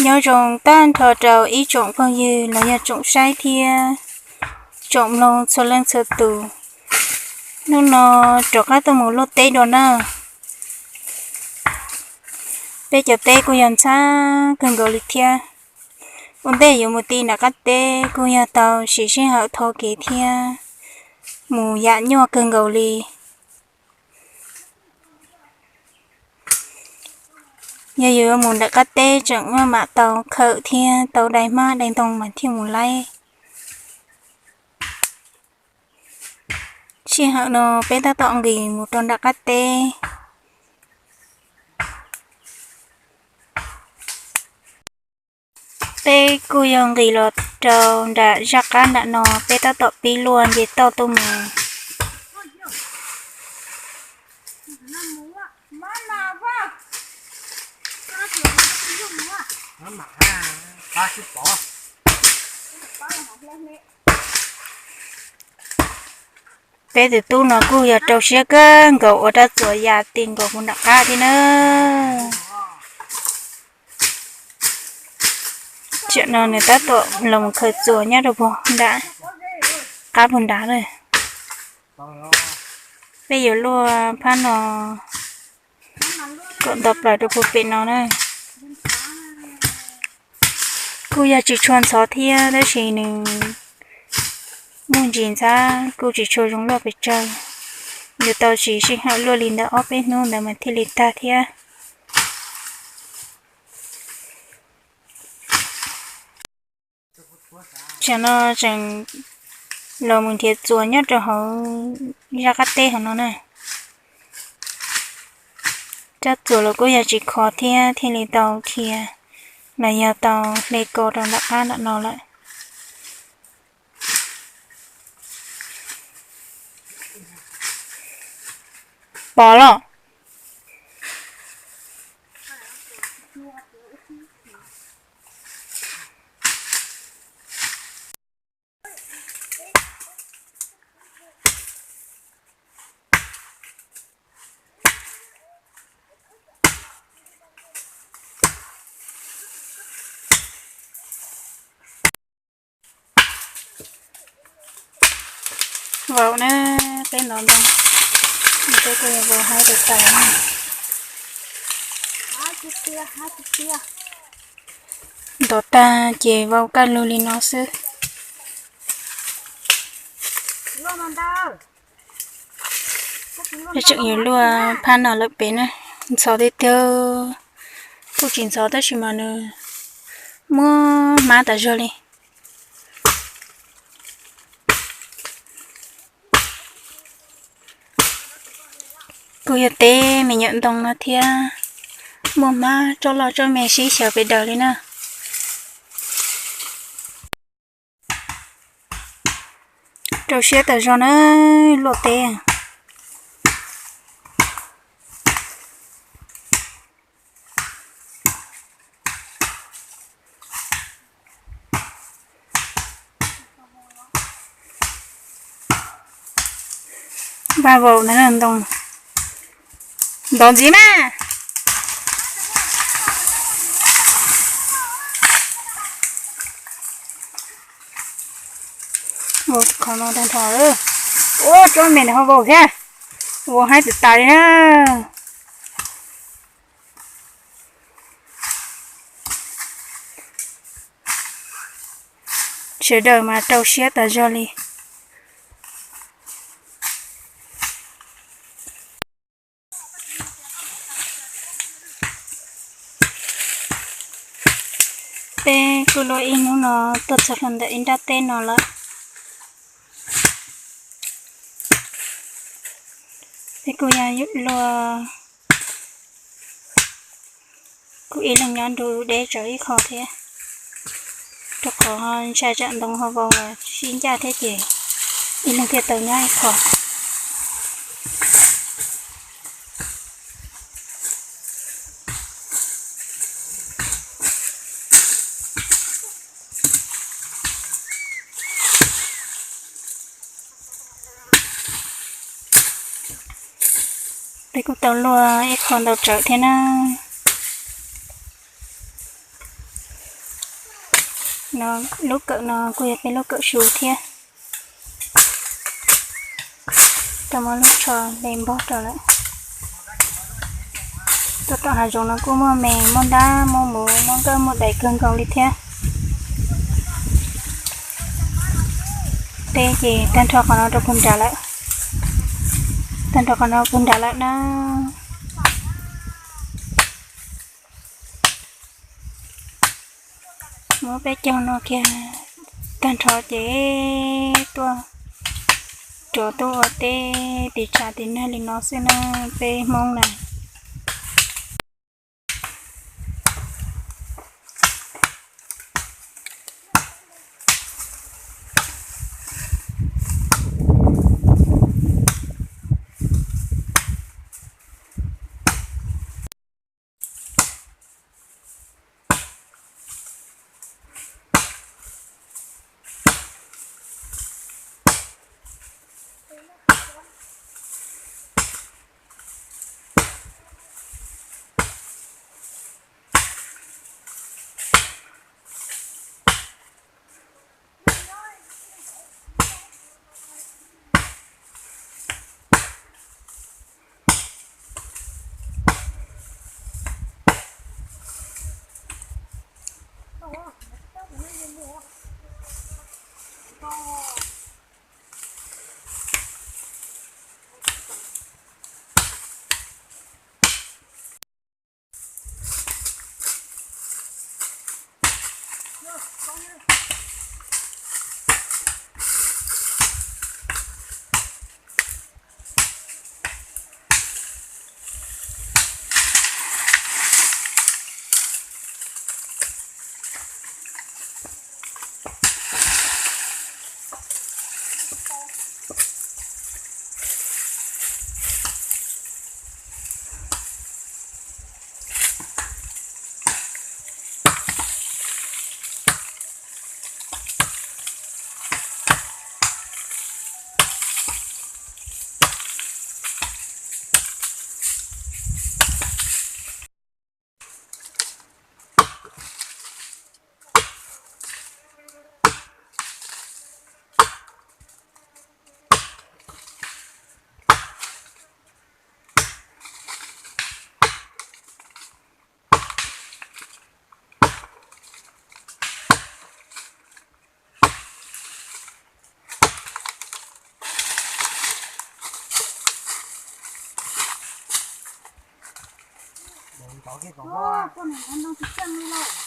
Nyob zoo tag nrho rau ib tsoom phooj ywg los yog tsoom saib thiab tsoom mloog txhua leej txhua tus. Hnub no rov qab tuaj mus luaj teb dua na. Peb cov teb kuj yog ntxhab kawg nkaus li thiab. Ua ntej yuav mus ti nram qab teb kuj yog tau siv sij hawm tho kev thiab mus yam nyuaj kawg nkaus li. Yog yus yuav mus nram qab teb tseem maj mam tau khawm thiab tau dai hmab dai ntoo mas thiaj mus laib. Sij hawm no peb tab tom nqis mus rau nram qab teb. Peb kuj yog nqis los rau nram zaj qab nram no, peb tab tom pib luaj nce toj tuaj mus. Peb tus tub no kuj yog rau siab kawg nkaus ua rab txuas ya ti nkaus puag nram qab thiab na. Tam no nws tab tom los mus khaws txuas nyob rau puag nram qab puag nrad lawm. Peb yuav luaj phab no kom nto plaws rau puag pem no na. Kuj yog tsis tshua ntxhov thiab tab sis nws muaj ntsis ntxhab kuj tsis tshua zoo luaj pes tsawg. Yuav tau siv sij hawm luaj li ntawm ob peb hnub ntawd mas thiaj li tag thiab. Tam no tseem los mus nrhiav txuas nyob rau hauv zaj qab teb hauv no na. Rab txuas los kuj yog tsis khov thiab thiaj li tau khiav los yog tau hle ko rau nram qab nram no lawm. Pom los. Vau na, peb ntov ntoo, peb kuj yog vau haib tas tas. Ntov tag ces vau kaj lug li no xwb. Peb tseem yuav luaj phab no lawm pem na, ntxhov tiag tiag, kuj tsis ntxhov tab sis mas nws muaj hmab tas zog li. Kuj yog teb me nyuam ntoo no thiab, muaj hmab tsob loj tsob me sib xyaw pes daws li na. Rau siab tas zog na, luaj teb. Npaj vau ntawd ntoo, ntov ntxiv mas. Vau qhov no tag nrho, ua tsob me no ho vau thiab, vau haib tas tas li na. Sawv daws mas rau siab tas zog li. Peb kuj luaj ib hnub no tuaj txog rau ntawm ib nrab teb no lawm. Peb kuj yog luaj, kuj ib leeg nyob nrug deb tsawv ib qho thiab, rau qhov ntshai tsam ntoo ho vau los sib ncaj thiab ces ib leeg thiaj tau nyob ib qho. Peb kuj tau luaj ib qho ntau tsawv thiab na. No, lub kawm no kuj yog peb lub kawm su thiab. Tau muab lub tsho de npog rau lawm. Tuaj tom hav zoov no kuj muaj me, muaj ntab, muaj muv, muaj nkawj, muaj dais kawg nkaus li thiab. Peb ces tag nrho qhov no rau puag nrad lawm. Tag nrho qhov no puag nrad lawm na. Muab peb caug no kiag tag nrho ces tuaj rov tuaj ua teb tiv tshav tiv nag li no xwb na, peb Hmoob na. Ua, poj niam no tsis tseem li lauj.